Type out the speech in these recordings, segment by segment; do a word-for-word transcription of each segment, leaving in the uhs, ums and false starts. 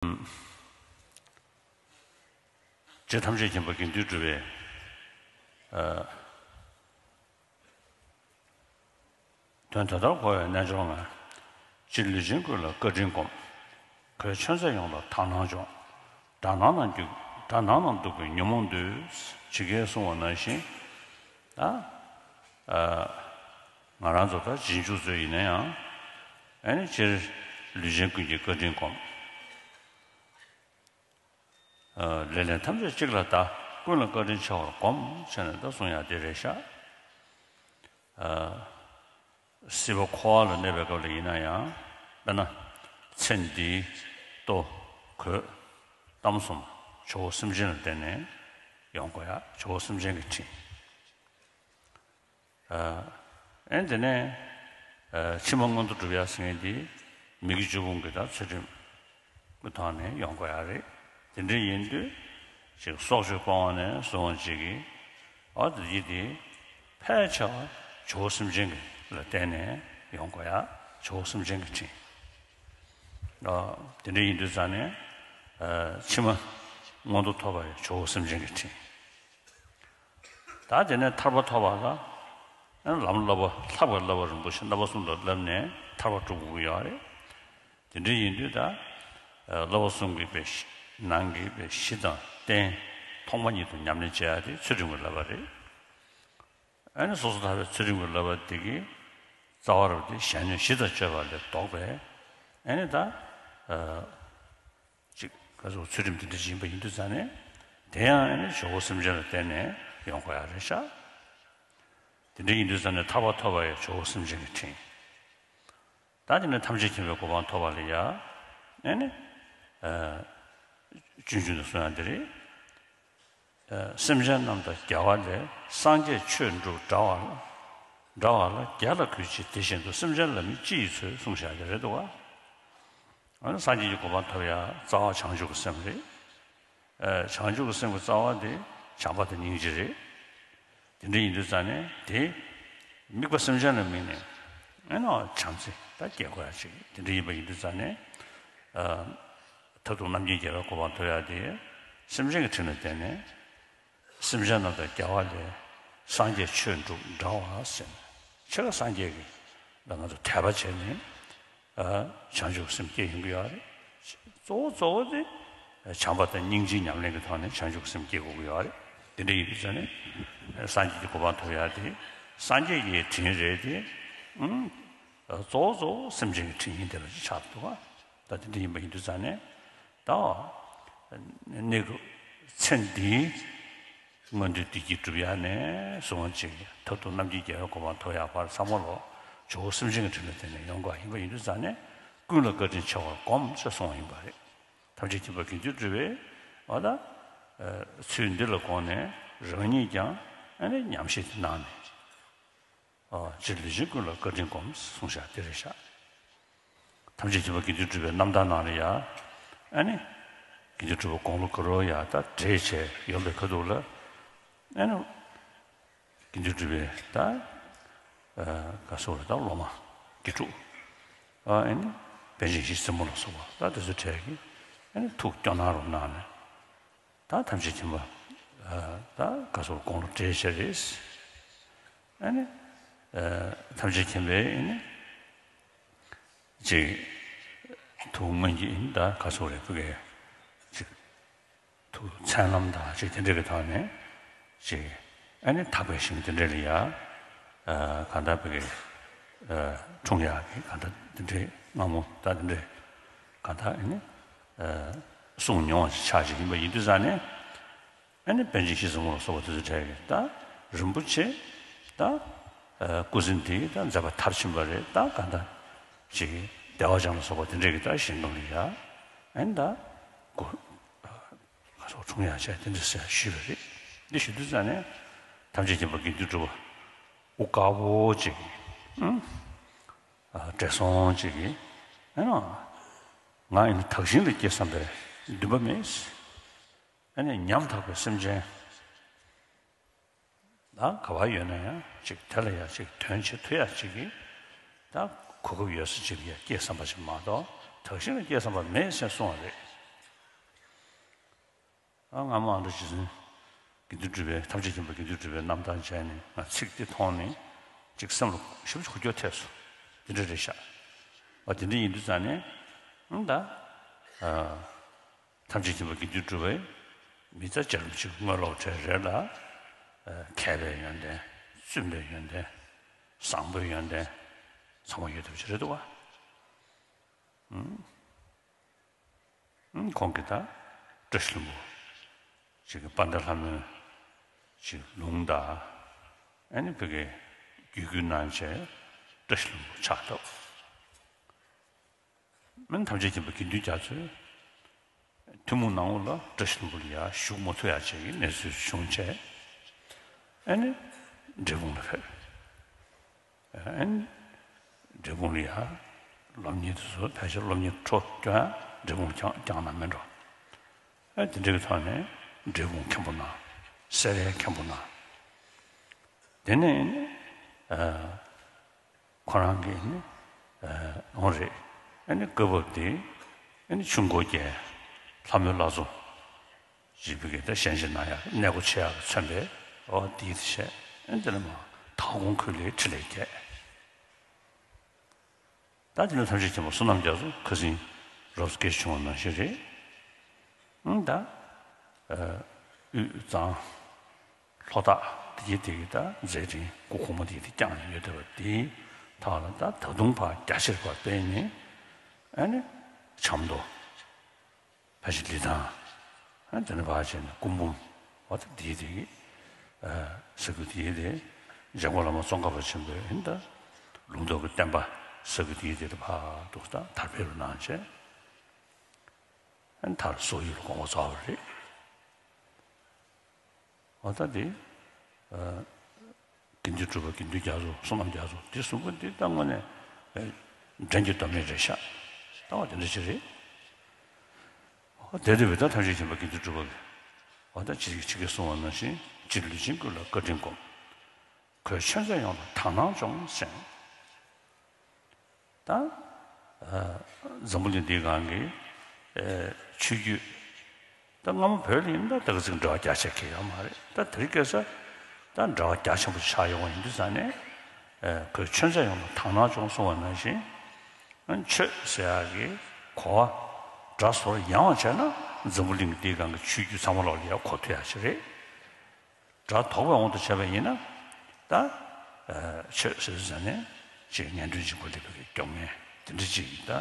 རྗེ་ཐམས་ཅད་མཁྱེན་པ་དགེ་འདུན་གྲུབ་པའི། ཨ། དོན་དེ་ལྟར་གོ་བའི་རྣལ་འབྱོར་ང་། སྤྱིར་ལུས་ཅན་ཀུན་ལ་བཀའ་དྲིན་སྒོམ། གོས་ཆོད་མཛད་ཡོངས་ལ་དག་སྣང་སྦྱོང་། དག་སྣང་ན་འདུག་དག་སྣང་ན་འདུག་པའི་ཉོན་མོངས་འདུལ། ཇི་སྐད་གསུངས་པ་ནང་བཞིན། ད། ཨ། ང་རང་ཚོ་ད་རྗེས་འཇུག་ཚོ་ཡིན་ན་ཡང་། ཨ་ནི་སྤྱིར་ལུས་ཅན་ཀུན་གྱི་བཀའ་དྲིན་སྒོམ། ཨ། ལེ་ལན་ཐམས་ཅད་གཅིག་ལ་བཟླ། ཀུན་ལ་བཀའ་དྲིན་ཆེ་བར་སྒོམ་བྱས་ནས་ད་གསུང་ཡག་དེ་རེད་ཤག་ཨ། སྲིད་པ་འཁོར་བ་ལ་གནས་པའི་སྐབས་ལ་ཡིན་ན་ཡང་། དཔེར་ན། ཚེ་འདིའི་ལྟོ་གོས་གཏམ་གསུམ་ཇོ་བོ་སེམས་ཅན་ལ་བརྟེན་ནས་ཡོང་དགོས་ཡ། ཇོ་བོ་སེམས་ཅན་གྱི་དྲིན། ཨ། ཨེ་དེ་ནས། ཨ། ཕྱི་མ་མངོན་མཐོ་སྒྲུབ་ཡ་ཟེར་མཁན་དེ་མི་དགེ་བཅུ་སྤོང་གི་ད་ཚུལ་ཁྲིམས་ཀྱི་ཐོག་ནས་ཡོང་དགོས་ཡ་རེད། དེ་འདྲ་ཡིན་དུས་ཅིག་སྲོག་གཅོད་སྤོང་བ་ནས་བཟུང་བ་ཅིག་གིས། ཨ། དེ་ཡིན་དེ་ཕལ་ཆེ་བ་ཇོ་བོ་སེམས་ཅན་གྱི་ལ་བརྟེན་ནས་ཡོང་དགོས་ཡ། ཇོ་བོ་སེམས་ཅན་གྱི་དྲིན། ཨ། དེ་འདྲ་ཡིན་དུས་ཙང་ནས། ཨ། ཕྱི་མ་མངོན་མཐོ་ཐོབ་པ་ཡི་ཇོ་བོ་སེམས་ཅན་གྱི་དྲིན། ད་དེ་ནས་ཐར་པ་ཐོབ་པ་ལ། ལམ་བསླབ་པ་ལྷག་པའི་བསླབ་པ་རིན་པོ་ཆེ་རྣམ་པ་གསུམ་ལ་བསླབས་ནས་ཐར་པ་སྒྲུབ་དགོས་ཀྱི་ཡོད་རེད། དེ་འདྲ་ཡིན་དུས་ད། བསླབ་པ་གསུམ་གྱི་པའི་ནང་གི་པའི་གཞི་དང་རྟེན་ཐོག་མ་ཉིད་དུ་ཉམས་ལེན་བྱེད་ཡ་དེ་ཚུལ་ཁྲིམས་ཀྱི་བསླབ་པ་རེད། ཨ་ནི་སོ་སོ་ཐར་པའི་ཚུལ་ཁྲིམས་ཀྱི་བསླབ་པ་དེ་གི་རྩ་བ་རུ་དེ་གཞན་གནོད་གཞི་དང་སྤྱོད་པ་ལས་ལྡོག་པའི། ཨ་ནི་ད། ཅིག་ག་ཚོད་ཚུལ་ཁྲིམས་དེ་འདྲ་ཡིན་པ་ཡིན་དུས་ཙང་ནས། དེ་ཡང་ཨ་ནི་ཇོ་བོ་སེམས་ཅན་ལ་བརྟེན་ནས་ཡོང་དགོས་ཡ་རེད་ཤག་དེ་འདྲ་ཡིན་དུས་ཙང་ནས་ཐར་པ་ཐོབ་པ་ཡང་ཇོ་བོ་སེམས་ཅན་གྱི་དྲིན། ད་དེ་ནས་ཐམས་ཅད་མཁྱེན་པའི་གོ་འཕང་ཐོབ་པ་ལ་ཡ། ཨ་ནི། ཨ། སྤྱོད་འཇུག་ནས་གསུང་ཡ་འདི་རེད། ཨ། སེམས་ཅན་རྣམས་དང་རྒྱལ་བ་ལས། སངས་རྒྱས་ཆོས་འགྲུབ་འདྲ་བ་ལ། འདྲ་བ་ལ་རྒྱལ་ལ་གུས་བྱེད་དེ་བཞིན་དུ། སེམས་ཅན་ལ་ནི་ཅི་ཡིས་འཚོལ་གསུངས་བཞག་དེ་རེད་འདུག་བ། ཨ་ནི་སངས་རྒྱས་ཀྱི་གོ་འཕང་ཐོབ་ཡ་རྩ་བ་བྱང་ཆུབ་ཀྱི་སེམས་རེད། ཨ། བྱང་ཆུབ་ཀྱི་སེམས་ཀྱི་རྩ་བ་དེ་བྱམས་པ་དང་སྙིང་རྗེ་རེད། དེ་འདྲ་ཡིན་དུས་ཙང་ནས་དེ་དམིགས་པ་སེམས་ཅན་ལ་དམིགས་ནས། ཨེ་ནོ་བྱམས་བརྩེ་ད་སྐྱེ་དགོས་ཡ་ཅིག་དེ་འདྲ་ཡིན་པ་ཡིན་དུས་ཙང་ནས། ཨ། མཐར་ཐུག་རྣམ་མཁྱེན་རྒྱལ་བའི་གོ་འཕང་ཐོབ་ཡ་དེ་སེམས་ཅན་གྱི་དྲིན་ལ་བརྟེན་ནས། སེམས་ཅན་རྣམས་དང་རྒྱལ་བ་ལས། སངས་རྒྱས་ཆོས་འགྲུབ་འདྲ་བ་ཟེར་ནས། ཕྱེད་ཀ་སངས་རྒྱས་ཀྱི་ལ་ང་ཚོ་དད་པ་བྱས་ནས། ཨ། བྱང་ཆུབ་སེམས་སྐྱེ་ཡོང་གི་ཡོད་རེད། གཙོ་བོ་གཙོ་བོ་དེ་བྱམས་པ་དང་སྙིང་རྗེའི་ཉམས་ལེན་གྱི་ཐོག་ནས་བྱང་ཆུབ་སེམས་སྐྱེ་དགོས་ཀྱི་ཡོད་རེད། དེ་འདྲ་ཡིན་དུས་ཙང་ནས་སངས་རྒྱས་ཀྱི་གོ་འཕང་ཐོབ་ཡ་དེ་སངས་རྒྱས་ཀྱི་དྲིན་རེད་དེ། ཨང་། གཙོ་བོ་གཙོ་བོ་སེམས་ཅན་གྱི་དྲིན་ཡིན་དེ་ལ་ཅིག་ཆགས་འདུག་ག་ད་དེ་འདྲ་ཡིན་པ་ཡིན་དུས་ཙང་ནས། ད་གནས་སྐབས་ཚེ་འདིའི་མངོན་མཐོའི་བདེ་སྐྱིད་སྒྲུབ་ཡ་ནས་བཟུང་ཅིག་མཐར་ཐུག་རྣམ་མཁྱེན་རྒྱལ་བའི་གོ་འཕང་ཐོབ་ཡ་བར་ཚང་མ་ལོ་ཇོ་བོ་སེམས་ཅན་གྱི་དྲིན་ལ་བརྟེན་ནས་ཡོང་དགོས་ཡིན་པ་ཡིན་དུས་ཙང་ནས། ཀུན་ལ་བཀའ་དྲིན་ཆེ་བར་སྒོམ་ཞེས་གསུངས་པ་ཡིན་པ་རེད། ཐམས་ཅད་མཁྱེན་པ་དགེ་འདུན་གྲུབ་པས་འོ་ད། ཨ། ཚུལ་འདི་ལ་དགོངས་ནས་རང་ཉིད་ཀྱང་ཨ་ནི་ཉམས་བཞེས་དེ་གནང་ནས། ཨ། སྤྱིར་ལུས་ཅན་ཀུན་ལ་བཀའ་དྲིན་སྒོམ་གསུངས་བཞག་དེ་རེད་ཤག་ཐམས་ཅད་མཁྱེན་པ་དགེ་འདུན་གྲུབ་པའི་རྣམ་ཐར་ནང་ལ་ཡ། ཨ་ནི། དགེ་འདུན་གྲུབ་པ་དགུང་ལོ་ག་རེ་ཡ་ད་བགྲེས་བྱས་ཡོང་པའི་ཁ་ཐུག་ལ། ཨ་ནི། དགེ་འདུན་གྲུབ་པའི་ད། ཨ། ག་ཟེར་བ་ད་སློབ་མ་དགེ་ཕྲུག་ཨ། ཨ་ནི། པཎ་ཆེན་ཡིད་བཞིན་སྲིན་མོ་ལ་སོགས་པ་ད་དེ་ཚོའི་གྲས་ཀྱིས་ཨ་ནི་ཐུགས་སྐྱོ་སྣང་རུ་གནང་ནས། ད་ཐམས་ཅད་མཁྱེན་པ། ཨ། ད་ག་ཟེར་དགུང་ལོ་བགྲེས་བྱས་རེད། ཨ་ནི། ཨ། ཐམས་ཅད་མཁྱེན་པས་ཨ་ནི། ཅིག་ཐུགས་སྨོན་གྱི་ཨ་ནི་ད་ག་ཟེར་རེད་ཕ་གི། ཅིག་ཐུགས་མཚན་ལམ་དང་ཅིག་དེ་འདྲ་གི་ཐོག་ནས་ཅིག་ཨ་ནི་ཐག་པའི་ཞིང་དེ་འདྲ་ལ་ཡ། ཨ། གང་ལྟར་ཕ་གི། ཨ། འཁྲུངས་ཡག་གི་གང་ལྟར་དེ་འདྲའི་སྔ་མོ་ད་དེ་འདྲའི་གང་ལྟར་ཨ་ནི། ཨ། གསུང་མྱོང་བ་ཞིག་ཆགས་ཅིག་ཡིན་པ་ཡིན་དུས་ཙང་ནས། ཨ་ནི་པཎ་ཆེན་ཡིད་བཞིན་སྲིན་མོ་ལ་སོགས་པ་དེ་ཚོའི་གྲས་ཀྱིས་ད་རིན་པོ་ཆེ་ད། ཨ། སྐུ་ཚེ་འདི་ད་མཛད་པ་མཐར་ཕྱིན་པ་རེད། ད་གང་ལྟར་ཅིག་བདེ་བ་ཅན་ལ་སོགས་པ་དེ་འདྲས་ཀྱི་ད་ཞིང་ཁམས་ལ་ཡ། ཨ་ནི་ད་སྐུ། ང་ཚོ་འཁྲུངས་ཡག་བྱས་དེ་འདྲ་ཟེར་ཞུས་པ་རེད། འདི་ཞུ་དུས་ཙང་ནས་ཐམས་ཅད་མཁྱེན་པ་དགེ་འདུན་གྲུབ་པ་དབུ་དཀར་པོ་ཅིག་གིས། ཨ། བགྲེས་སོང་ཅིག་གིས། ཨ་ནི། ང་ཡིན་དག་ཞིང་ལ་སྐྱེས་བསམ་པའི་འདུན་པ་མེད། ཨ་ནི་ཉམ་ཐག་པའི་སེམས་ཅན་ད་ག་བ་ཡོད་ན་ཡང་ཅིག་དེ་ལ་ཡང་ཅིག་དོན་བྱེད་ཐུབ་ཡག་ཅིག་གི་ད་གོ་སྐབས་ཡོད་ས་ཅིག་ལ་ཡང་སྐྱེས་བསམ་པ་ཅིག་མ་གཏོགས་དག་ཞིང་ལ་སྐྱེས་བསམ་པ་མེད་ཟེར་གསུངས་པ་རེད། ཨ། སྔ་མོ་ཨ་འདྲ་རྗེ་བཙུན་དགེ་འདུན་གྲུབ་པའི། ཐམས་ཅད་མཁྱེན་པ་དགེ་འདུན་གྲུབ་པའི་རྣམ་ཐར་མཇལ་ནས། ང་ཚིག་འདི་མཐོང་ནས་ཅིག་སེམས་ལ་ཞེ་པོ་ཅིག་འགུལ་སྐྱོད་ཐེབས་སོང་། དེ་འདྲ་རེད་ཤག་ཨ། དེ་འདྲ་ཡིན་དུས་ཙང་ནས། ཨང་། ད། ཨ། ཐམས་ཅད་མཁྱེན་པ་དགེ་འདུན་གྲུབ་པའི་མི་ཚེ་བརྒྱ་ལམ་ཅིག་དངོས་སློབ་གྲས་རེད་ལ། ཨ། མཁས་པའི་ཡོན་ཏན། བཙུན་པའི་ཡོན་ཏན། བཟང་པོའི་ཡོན་ཏན་ཚང་མ་ཡོད་ཐུབ་ཅིག་རེད་འདུག་བ། ཨང་། ཁོང་གིས་ད་བཀྲ་ཤིས་ལྷུན་པོ་ཅིག་གི་དཔལ་ལྡན་ལྷ་མོའི་ཅིག་ལུང་དང་། ཨ་ནི་བོད་ཀྱི་རྒྱུད་བསྐུལ་གནང་བྱས་བཀྲ་ཤིས་ལྷུན་པོ་ཆགས་ཐུབ། མན་ཐམས་ཅད་མཁྱེན་པ་དགེ་འདུན་རྒྱ་མཚོའི་ཐུན་མོང་སྣང་ངོ་ལ་བཀྲ་ཤིས་ལྷུན་པོ་ལ་ཡར་ཞུགས་མ་ཐུབ་ཡ་བྱས་ཀྱི་གནས་ཚུལ་བྱུང་བྱས། ཨ་ནི་འབྲས་སྤུངས་ལ་ཕེབས། ཨ་ནི་འབྲས་སྤུངས་ལ་ཡར་སློབ་གཉེར་དེ་ཚོ་ཕལ་ཆེར་སློབ་གཉེར་འཕྲོ་སྐྱོང་འབྲས་སྤུངས་ལ་བསྐྱངས་བསྐྱངས་ན་མིན་འགྲོ། ཨ། དེ་འདྲ་གི་ཐོག་ནས་འབྲས་སྤུངས་མཁན་པོ་གནང་། སེ་རའི་མཁན་པོ་གནང་། དེ་ནས་ནི། ཨ། ཁོ་རང་གིས་ནི། ཨ། འོང་རེད། ཨ་ནི་སྐབས་བབ་དེ། ཨ་ནི་ཆུ་འགོ་བརྒྱད་ལྷ་མོའི་བླ་མཚོ་ཅིག་བོད་ཀྱི་ད་བཤད་གཞི་གནང་ཡག་གནས་སྒོ་ཕྱེ་ཡག་གི་མཚོན་པའི། ཨོ། དེའི་དེ་བཤད། ཨ་ནི་དེ་ནས་མར་མཐའ་འཁོར་ཁུལ་ལ་འཕྲིན་ལས་བསྐྱལ། ད་དེ་ནས་ཐམས་ཅད་མཁྱེན་པ་བསོད་ནམས་རྒྱ་མཚོ་ཁ་སང་རོབ་ཙམ་སྐད་ཆ་བྱུང་བ་ནང་བཞིན་རེད། ཨང་། ད། ཨ། དབུས་གཙང་ལྷོ་བྲག་དེ་གའི་དེ་གའི་ད་མཛད་འཕྲིན་སྐུ་གོང་མ་དེ་གའི་དེ་བསྐྱངས་ནས་ཡོད་བསྡད་པ་དེའི་ཐོག་ལ། ད་ད་དུང་ཕར་རྒྱ་ཆེར་ཕར་སྤེལ་ནས། ཨ་ནི་ཆབ་མདོ། ཕལ་ཆེར་ལི་ཐང་། ཨ། དེ་ནས་ཕར་བྱས་ནས་སྐུ་འབུམ། འོ། ད་དེའི་དེ་གའི། ཨ། ས་ཁུལ་དེའི་དེ། འཇམ་མགོན་བླ་མ་ཙོང་ཁ་པ་ཆེན་པོའི། ཨ་ནི་ད་ལུང་རྟོགས་ཀྱི་བསྟན་པ་ས་ཁུལ་དེའི་དེ་ཕར་འདུག་ད་དར་སྤེལ་རུ་གནང་བྱས། ཨ་ནི་མཐར་སོག་ཡུལ་ལ་དགོངས་པ་རྫོགས་པ་རེད། འོ། ད་དེ། ཨ། དགེ་འདུན་གྲུབ་པ་དགེ་འདུན་རྒྱ་མཚོ་བསོད་ནམས་རྒྱ་མཚོ་དེ་གསུམ་པོ་འདི་ད་དངོས་གནས། ཨ། འགྲན་གྱི་ལྡོག་མེད་རེད་ཤག་ད་འོ་དེ་འདྲ་ཅིག་རེད། འོ། དེ་དེ་བས་ད་ཐམས་ཅད་མཁྱེན་པ་དགེ་འདུན་གྲུབ་པ་གིས། འོ། ད་ཅི་ཞིག་ཅི་གིས་གསུངས་པ་ནང་བཞིན། སྤྱིར་ལུས་ཅན་ཀུན་ལ་བཀའ་དྲིན་སྒོམ། གོས་ཆོས་མཛད་ཡོངས་ལ་དག་སྣང་སྐྱོངས་ཟེར། ད། ཨ། འཛམ་བུ་གླིང་འདིའི་སྒང་གི། ཨ། ཆོས་བརྒྱུད། ད་སྔ་མོ་བོད་ལ་ཡིན་ན་ད་ག་ཚོད་འབྲེལ་བ་རྒྱ་ཆེ་གི་ཡོད་མ་རེད། ད་དེ་རིང་ཁ་སང་ད་འབྲེལ་བ་རྒྱ་ཆེན་པོ་ཆགས་ཡོང་བ་ཡིན་དུས་ཙང་ནས། ཨ། གོས་ཆོས་མཛད་ཡོངས་ལ་དག་སྣང་སྐྱོངས་གསུངས་པ་ནང་བཞིན། ཨ། ཆོས་ཟེར་ཡག་གི་གོ་བ་སྒྲ་ཟོར་ཡང་བ་བྱས་ན། འཛམ་བུ་གླིང་འདིའི་སྒང་གི་ཆོས་བརྒྱུད་ཚང་མ་ལོག་ལ་ཡར་གོ་ཐུབ་ཡག་ཅིག་རེད། སྒྲ་དོག་པའི་དབང་དུ་བྱས་པ་ཡིན་ན། ད། ཨ། ཆོས་ཟེར་ཙང་ནས་ཅིག་ངན་འགྲོའི་འཇིགས་པ་སླེབས་པའི་སྐྱོ་ངལ་དེ་འདྲ་ཅིག་ད་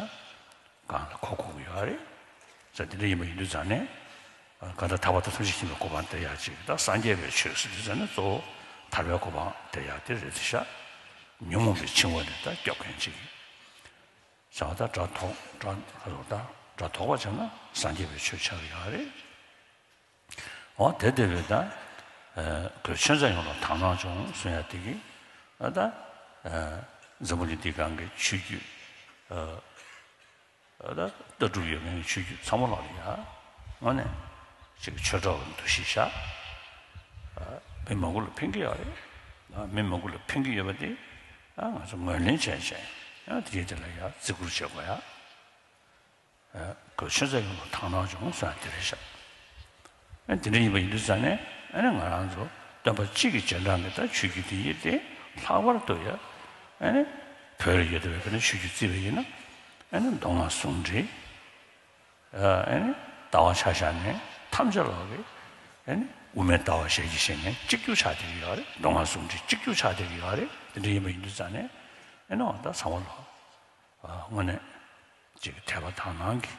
གང་ལ་གོ་གོ་གི་ཡོད་རེད། ཙང་དེ་འདྲ་ཡིན་པ་ཡིན་དུས་ཙང་ནས། ཨ། གང་ལྟར་ཐར་པ་དང་ཐམས་ཅད་མཁྱེན་པའི་གོ་འཕང་སྟེར་ཡག་ཅིག་ད་སངས་རྒྱས་པའི་ཆོས་ཟེར་དུས་ཙང་ནས་གཙོ་བོ་ཐར་པའི་གོ་འཕང་སྟེར་ཡག་དེ་རེད་ཤག་ཉོན་མོངས་པའི་འཆིང་བ་ནས་ད་སྐྱོབ་མཁན་ཅིག་ཟེར་བ། ད་སྒྲ་དོག་སྒྲ་ག་རེ་ཟེར། ད་སྒྲ་དོག་པ་བྱས་ན་སངས་རྒྱས་པའི་ཆོས་ཆགས་ཀྱི་ཡོད་རེད། འོ། དེ་དེ་བས་ད། ཨ། གོས་ཆོས་མཛད་ཡོངས་ལ་དག་སྣང་སྐྱོངས་གསུང་ཡག་དེ་གིས། ཨ། ད། ཨ། འཛམ་བུ་གླིང་འདིའི་སྒང་གི་ཆོས་བརྒྱུད། ཨ། ཨ། ད་ལྟ་གྲུབ་ཡོད་མཁན་གྱི་ཆོས་བརྒྱུད་ཚང་མ་ལོག་ལ་ཡ་དངོས་གནས་ཅིག་ཆོས་གྲོགས་ཀྱི་འདུ་ཤེས་བཞག་ཨ། མི་མང་པོ་ལ་ཕན་གྱི་ཡོད་རེད། ཨ། མི་མང་པོ་ལ་ཕན་གྱི་ཡོད་པ་དེ། ཨ། ང་ཚོ་ངོས་ལེན་བྱས་བྱས། ཨ། དེ་གའི་དེ་ལ་ཡ་བརྩི་བཀུར་བྱེད་དགོས་ཡ། ཨ། གོས་ཆོས་མཛད་ཡོངས་ལ་དག་སྣང་སྐྱོངས་ཟེར་ཡག་དེ་རེད་ཤག་ཨ། དེ་འདྲ་ཡིན་པ་ཡིན་དུས་ཙང་ནས། ཨ་ནི་ང་རང་ཚོ་སྟོན་པ་གཅིག་གི་རྗེས་འབྲང་གི་ད་ཆོས་བརྒྱུད་དེ་ཡིན་ཏེ། ལྷག་པར་དུ་ཡ། ཨ་ནི་བོད་ལ་ཡོད་བསྡད་པའི་བོད་ནས་ཆོས་བརྒྱུད་བརྩིས་པ་ཡིན་ན། ཨ་ནི་མདོ་སྔགས་ཟུང་འབྲེལ། ཨ། ཨ་ནི་ལྟ་བ་ཆ་བཞག་ནས་ཐམས་ཅད་ལོག་གི། ཨ་ནི་དབུ་མའི་ལྟ་བ་ཞལ་གྱིས་བཞེས་མཁན་གཅིག་གྱུར་ཆགས་བསྡད་ཀྱི་ཡོད་རེད། མདོ་སྔགས་ཟུང་འབྲེལ་གཅིག་གྱུར་ཆགས་བསྡད་ཀྱི་ཡོད་རེད། དེ་འདྲ་ཡིན་པ་ཡིན་དུས་ཙང་ནས། ཨ་ནི་འོ་ད་ཚང་མ་ལོག་ཨ། དངོས་གནས་ཅིག་དད་པ་དག་སྣང་གིས།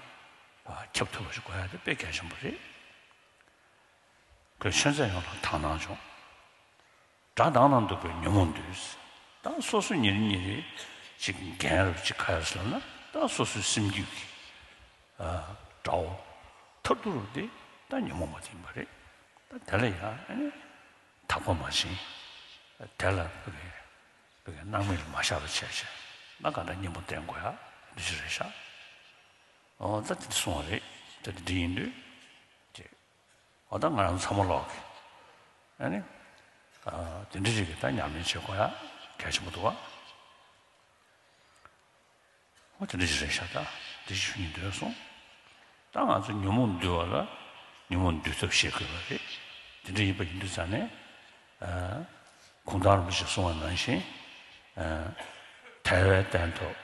ཨ། ཁྱབ་ཐུབ་པ་ཞིག་དགོས་ཡ་དེ་དཔེ་གལ་ཆེན་པོ་རེད། གོས་ཆོས་མཛད་ཡོངས་ལ་དག་སྣང་སྐྱོངས། སྒྲ་དང་ནང་འདུག་པའི་ཉོན་མོངས་འདུལ། ད་སོ་སོ་ཉིན་རེ་ཉིན་རེ་ཅིག་འགན་རུབ་ཅིག་ག་ཡོད་ཟེར་ན། ད་སོ་སོའི་སེམས་རྒྱུད་ཀྱི། ཨ། དགྲ་བོ་མཐར་ཐུག་རུ་དེ་ད་ཉོན་མོངས་པ་དེ་ཡིན་པ་རེད། ད་དེ་ལ་ཡང་ཨ་ནི་དག་པ་མ་བྱིན། དེ་ལ་ཕ་གི་ཕ་གི་སྣང་མེད་ལ་མ་བཞག་པ་བྱས་བྱས་ན། གང་ལྟར་གཉེན་པོ་བསྟེན་དགོས་ཡ་འདི་ཞིག་རེད་ཤག་འོ། ད་དེ་གསུངས་པ་རེད། ད་དེ་འདྲ་ཡིན་དུས་ཅིག་འོ། ད་ང་རང་ཚང་མ་ལོག་གི། ཨ་ནི། ཨ། དེ་འདྲ་ཞིག་གི་ད་ཉམས་ལེན་བྱེད་དགོས་ཡ་གལ་ཆེན་པོ་འདུག་བ། འོ། དེ་འདྲ་ཞིག་རེད་ཤག་ད་དེ་ཞུ་སྙིང་འདོད་སོང་། ད་ང་ཚོ་ཉོན་མོངས་འདུལ་བ་ལ། ཉོན་མོངས་འདུལ་ཐབས་ཤེས་དགོས་པ་རེད། དེ་འདྲ་ཡིན་པ་ཡིན་དུས་ཙང་ནས། ཨ། གུང་ཐང་རིན་པོ་ཆེས་གསུངས་པ་ནང་བཞིན། ཨ། ཐལ་བའི་སྟན་ཐོག་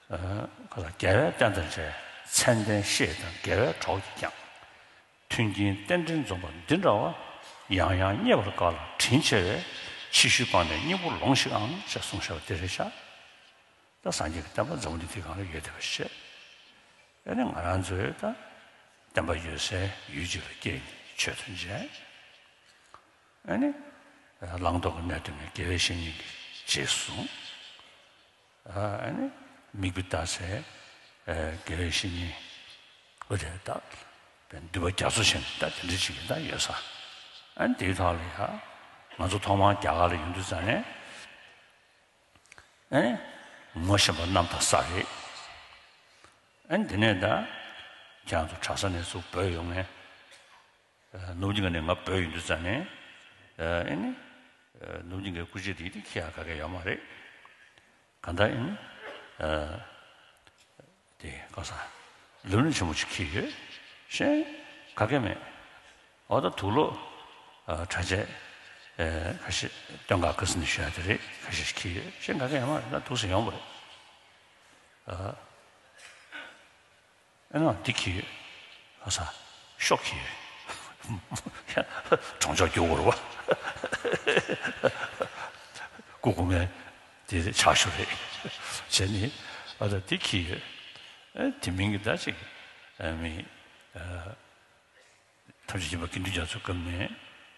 ཨ། ག་ལ་རྒྱལ་བའི་བསྟན་དང་འབྲེལ། མཚན་ལྡན་བཤེས་དང་རྒྱལ་བའི་གྲོགས་ཀྱིས་ཀྱང་། མཐུན་རྐྱེན་རྟེན་འབྲེལ་འཛོམས་པ་འདི་འདྲ་བ། ཡང་ཡང་རྙེད་པར་དཀའ་ལ་དྲིན་ཆེ་བས། ཕྱི་ཤུལ་སྤངས་ནས་སྙིང་པོ་ལོངས་ཤིག་ཨང་ཞེས་གསུངས་བཞག་པ་དེ་རེད་ཤག་ད་སངས་རྒྱས་ཀྱི་བསྟན་པ་འཛམ་བུ་གླིང་འདིའི་སྒང་ལ་ཡོད་བསྡད་པ་ཞིག་རེད། ཨ་ནི་ང་རང་ཚོའི་ད་བསྟན་པ་ཡོད་སའི་ཡུལ་ཅིག་ལ་སྐྱེས་ནས་ཆོས་ཐམས་ཅད། ཨ་ནི་བླང་དོར་གྱི་གནས་དོན་ནི་དགེ་བའི་བཤེས་གཉེན་གྱིས་རྗེས་སུ་བཟུང་། ཨ་ནི་མིག་དཔེ་ལྟ་སའི་དགེ་བའི་བཤེས་གཉེན་འོ་དེ་ད་འདུས་པ་རྒྱ་མཚོ་ཆེན་ད་དེ་འདྲ་ཅིག་གི་ད་ཡོད་ས། ཨ་ནི་དེའི་ཐོག་ལ་ཡ་ང་ཚོ་ཐོག་མར་རྒྱ་གར་ལ་ཡོང་དུས་ཙང་ནས། ཨེ། ངོ་ཤེས་པ་གནམ་དང་ས་རེད། ཨེ་འདི་ནས་ད་ཁྱེད་རང་ཚོ་གྲྭ་ས་ནས་ཚུར་བྲོས་ཡོང་ངས། ཨ་ནུབ་ཉིན་ག་ནས་ང་བྲོས་ཡོང་དུས་ཙང་ནས། ཨེ་ནི། ཨ་ནུབ་ཉིན་གའི་སྐུ་མཆེད་དེ་དེ་ཁྱེད་ཡང་ག་གེ་ཡོད་མ་རེད། ག་ད་ཨེ་ནི། ཨ་དེ་ག་ས། ལུས་ནི་ཆེན་པོ་ཅིག་ཁྱེར་ཡོད། གཞན་ག་གེ་མེད། འོ་ད་དུག་ལོག་ཨ་གྲྭ་ཆས་ཨེ་ཁ་ཤས་སྟོན་ཁ་ཁ་སི་ནས་ཞུ་ཡ་དེ་རེད། ཁ་ཤས་ཤིག་གིས་གཞན་ག་གེ་ཡོད་མ་རེད། ད་དུག་སེ་ཡོང་བ་རེད། ཨ་ཨེ་ན་འདི་གིས་ཨ་ས་ཤོག་གིས་གྲོང་ཆོག་རྒྱུག་བོར་བ་སྐུ་གོང་མའི་དེ་ཕྱག་ཞུ་རེད་བྱས་ནི། ཨ་ད་འདི་གིས་ཨེ་དེ་མིན་གྱི་ད་ཅིག་ཨ་མི་ཨ། ཐམས་ཅད་མཁྱེན་པ་དགེ་འདུན་རྒྱ་མཚོའི་སྐབས་ནས་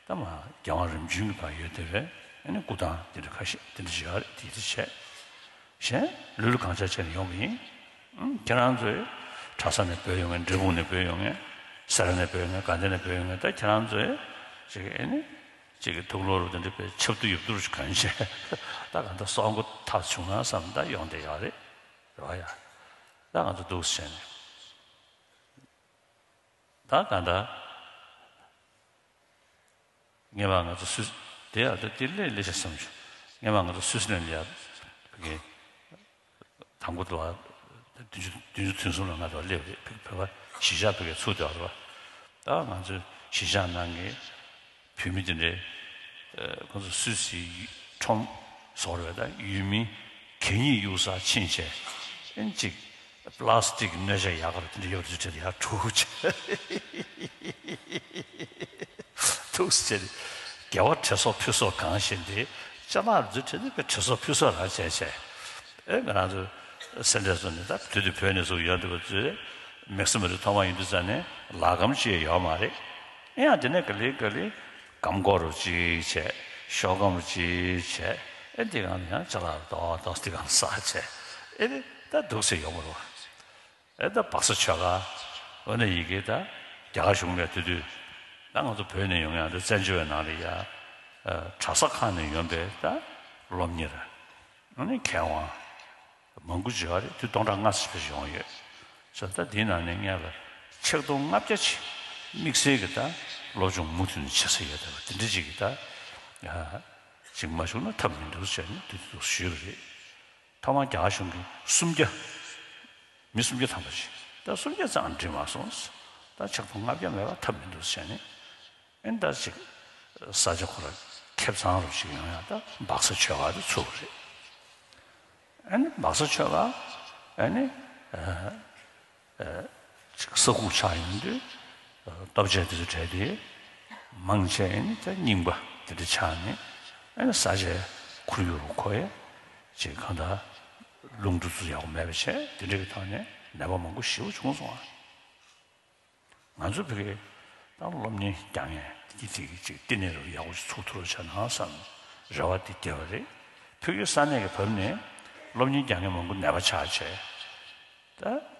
ད་མ་རྒྱལ་དབང་རིམ་བྱོན་གྱི་བར་ཡོད་དེ་བས། ཨ་ནི་སྐུ་ཐང་དེ་འདྲ་ཁ་ཤས་དེ་འདྲ་ཞིག་ཡོད་རེད། དེ་དེ་བྱས། གཞན་ལུས་ལ་གང་ཆ་བྱས་ནས་ཡོང་གི་ཡིན། ཨང་ཁྱེད་རང་ཚོས་གྲྭ་ས་ནས་བྲོས་ཡོང་མཁན། འབྲས་སྤུངས་ནས་བྲོས་ཡོང་མཁན། སེ་ར་ནས་བྲོས་ཡོང་མཁན། དགའ་ལྡན་ནས་བྲོས་ཡོང་མཁན། ད་ཁྱེད་རང་ཚོས་ཅིག་ཨ་ནི་ཅིག་གི་དུག་ལོག་རུ་དེ་འདྲ་བའི་ཆབ་ཏུ་ཡུབ་ཏུ་རུ་གོན་བྱས། ད་གང་ལྟར་སྲོག་མགོ་ཐག་བྱུང་ན་བསམ་ད་ཡོང་བསྡད་ཡོད་རེད། རེད་བ་ཡ། ད་ང་ཚོ་འདུག་སེ་བྱས་ནས། ད་གང་ལྟར། སྔོན་མ་ང་ཚོ་སུད། དེ་ཡང་ད་དེ་ལས་ལས་བྱ་བསམ་བྱུང་། སྔོན་མ་ང་ཚོ་སུད་སི་ལན་ལ་ཡ་ཕ་གི་དང་པོ་དུ་བ་བདུན་ཅུ་བདུན་ཅུ་དོན་གསུམ་ལ་ང་ཚོ་སླེབས་རེད། ཕ་གི་བོད་པ་གཞིས་ཆགས་ཕ་གིར་ཚུགས་བསྡད་པ་རེད་བ། ད་ང་ཚོའི་གཞིས་ཆགས་ནང་གི་བོད་མི་དེ་འདྲའི་ཁོང་ཚོ་སུད་སིའི་ཁྲོམ་ཟོག་རེད་བ། ད་ཡུལ་མི་གད་སྙིགས་གཡུག་སར་ཕྱིན་བྱས་ཨེ་ཅིག་པ་ལ་སི་ཏིག་གི་སྣོད་ཆས་ཡག་ག་རུ་དེ་འདྲ་ཡོད་རེད་ཅེས་ཡར་འཁྲུག་བྱས། འདུག་སེ་བྱས་ཏེ་དགེ་བ་དྲི་སོགས་ཕུན་སུམ་གང་བཞིན་ཏེ་ཅ་ལག་རྫུ་འཕྲུལ་ནི་དཔེ་དྲི་སོགས་ཕུན་སུམ་རང་བྱས་བྱས། ཨེ་ང་རང་ཚོ་སེ་འབྲས་ཚོ་ནི་ད་དུས་དུས་བོད་ནས་ཚུར་ཡོང་འདུག་པ་ཚོས་མེག་སི་མ་རི་ཐོག་མ་ཡིན་དུས་ཙང་ནས་ལག་སྒམ་ཅིག་ཡོད་མ་རེད། ཨེ་ཡང་དེ་ནས་ག་ལེ་ག་ལེ་སྒམ་སྒོ་རུ་ཅིག་བྱས། ཤོག་སྒམ་རུ་ཅིག་བྱས། ཨེ་འདི་གང་ལ་ཡང་ཅ་ལག་རྡོག་རྡོག་འདི་གང་ཟ་བྱས། ཨེ་རེད་ད་འདུག་སེ་ཡོང་བ་རེད་བ། ཨེ་ད་སྦག་ས་ཆོལ་ཁ། འོ་ན་ཡི་གེ་ད་རྒྱ་གར་གཞུང་ལས་དེ་དུས་ད་ང་ཚོ་བོད་ནས་ཡོང་ཡང་དེ་བཙན་བྱོལ་བའི་ནང་ལ་ཡ། ཨ་གྲྭ་ས་ཁག་ནས་ཡོང་པའི་ད་སློབ་གཉེར། ཨ་ནི་མཁས་དབང་མང་པོ་ཅིག་ཡོད་རེད། དུས་སྟོང་ཕྲག་ལྔ་ཙམ་ཕལ་ཆེར་ཡོང་ཡོད། ས་ད་དེའི་ནང་ནས་སྔོན་ལ་ཆིག་སྟོང་ལྔ་བརྒྱ་ཅིག་དམིགས་བསལ་གྱི་ད་སློབ་སྦྱོང་མུ་མཐུད་ནས་བྱེད་ས་ཡོད་བསྡད་པ་དེ་འདྲ་ཅིག་གི་ད་ཅིག་མ་བྱུང་ན་ཐབས་མི་འདུག་ཟེར་ནས་དེ་དུས་ཞུས་པ་རེད། ཐོག་མར་རྒྱ་གར་གཞུང་གིས་སུམ་བརྒྱ། མི་སུམ་བརྒྱ་ཐམ་པ་ཞིག་ད་སུམ་བརྒྱ་ཙམ་འགྲིག་མ་སོང་། ད་ཆིག་སྟོང་ལྔ་བརྒྱ་མེད་པ་ཐབས་མི་འདུག་ཟེར་ནས། ཨེ་ད་ཅིག་ས་ཆ་ཁོ་ར་ཁེབས་ཚང་རུ་ཞིག་ཡོང་ཡ་ད་སྦག་ས་ཆོལ་ཁ་དེ་ཚུགས་པ་རེད། ཨ་ནི་སྦག་ས་ཆོལ་ཁ་ཨ་ནི་ཨ་ཨ་ཅིག་ས་ཁུག་ཆགས་ཡོང་དུས་ཨ་སྟོབས་ཆེན་དེ་ཚོ་གྲས་དེ་མང་ཆེ་ཨ་ནི་ད་རྙིང་པ་དེ་འདྲ་ཆགས་ནས་ཨ་ནི་ས་ཆའི་ཁོར་ཡུག་རུ་འཁོར་ཡ་ཅིག་གང་ལྟར་རླུང་འགྲོ་ཚུལ་ཡག་པོ་མེད་པ་བྱས། དེ་འདྲ་གི་ཐོག་ནས་ནད་པ་མང་པོ་ཞེ་པོ་བྱུང་སོང་ཨ། ང་ཚོ་ཕ་གིར་ད་སློབ་གཉེར་རྒྱག་མཁན་དེ་གི་དེ་གི་ཅིག་བསྟི་གནས་རུ་ཡག་པོ་ཞིག་ཚུགས་ཐུབ་རོགས་བྱས་ན་བསམ་རེ་བ་དེ་བརྒྱབ་པ་རེད། ཕ་གིའི་ས་གནས་ཀྱི་བབ་ནས་སློབ་གཉེར་རྒྱག་མཁན་མང་པོ་ནད་པ་ཆགས་བྱས། ད་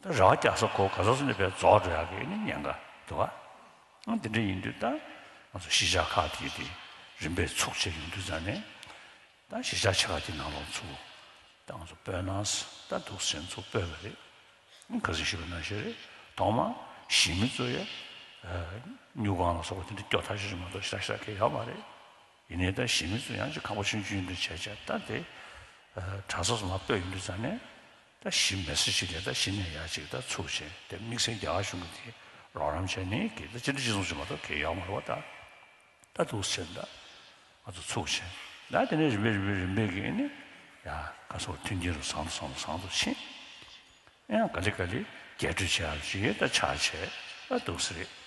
ད་རེ་བ་རྒྱག་ས་གོ་ག་ས་སུ་ནས་པའི་རྫོགས་འགྲོ་ཡག་གི་ནི་ཉེན་ཁ་འདུག་ཨ། འདི་འདྲ་ཡིན་དུས་ད་ང་ཚོ་གཞིས་ཆགས་ཁག་དེ་དེ་རིམ་པས་ཚུགས་བྱས་ཡོང་དུས་ཙང་ནས། ད་གཞིས་ཆགས་ཆེ་ཁག་དེ་ནང་ལོགས་ཚུར་ད་ང་ཚོ་སྤོས་ནང་ད་འདུག་སེ་ཚུར་སྤོས་པ་རེད། ཁ་སང་ཞུས་པ་ནང་བཞིན་རེད། ཐོག་མ་གཞིས་མི་ཚོ་ཡ་སྨྱུག་ཁང་ལ་སོགས་པ་དེ་འདྲ་སྐྱོ་ཐག་ཆོད་ཅིག་མ་གཏོགས་ཞེ་དྲག་ཞེ་དྲག་གང་ཡོད་མ་རེད། ཡིན་ནའི་ད་གཞིས་མི་ཚོ་ཡང་ཅིག་ཁང་པ་ཆུང་ཆུང་ཡིན་དུས་བྱས་བྱས་ད་དེ་གྲྭ་ས་སོགས་མར་སྤོས་ཡོང་དུས་ཙང་ནས། ད་གཞི་མེད་ས་ཞིག་ལས་ད་གཞི་ནས་ཡར་ཅིག་ད་ཚུགས་བྱས་ཏེ་དམིགས་བསལ་རྒྱ་གར་གཞུང་གི་དེ་རོགས་རམ་བྱས་ནས་གི་ད་སྤྱི་འཐུས་སྤྱི་ཚོགས་ཅིག་མ་གཏོགས་གལ་ཡོད་མ་རེད་བ། ད་ད་འདུག་སེ་བྱས་ད་ང་ཚོ་ཚུགས་བྱས་ད་དེ་ནས་རིམ་པས་རིམ་པས་རིམ་པས་གི་ནི་ཡ་ག་སོགས་མཐུན་རྐྱེན་རུ་བཟང་དུ་བཟང་དུ་བཟང་དུ་ཕྱིན། ཡང་ག་ལེ་ག་ལེ་རྒྱས་སྤྲོས་བྱེད་ཡག་ཅིག་ད་ཆགས་བྱས་ད་འདུག་སེ་རེད།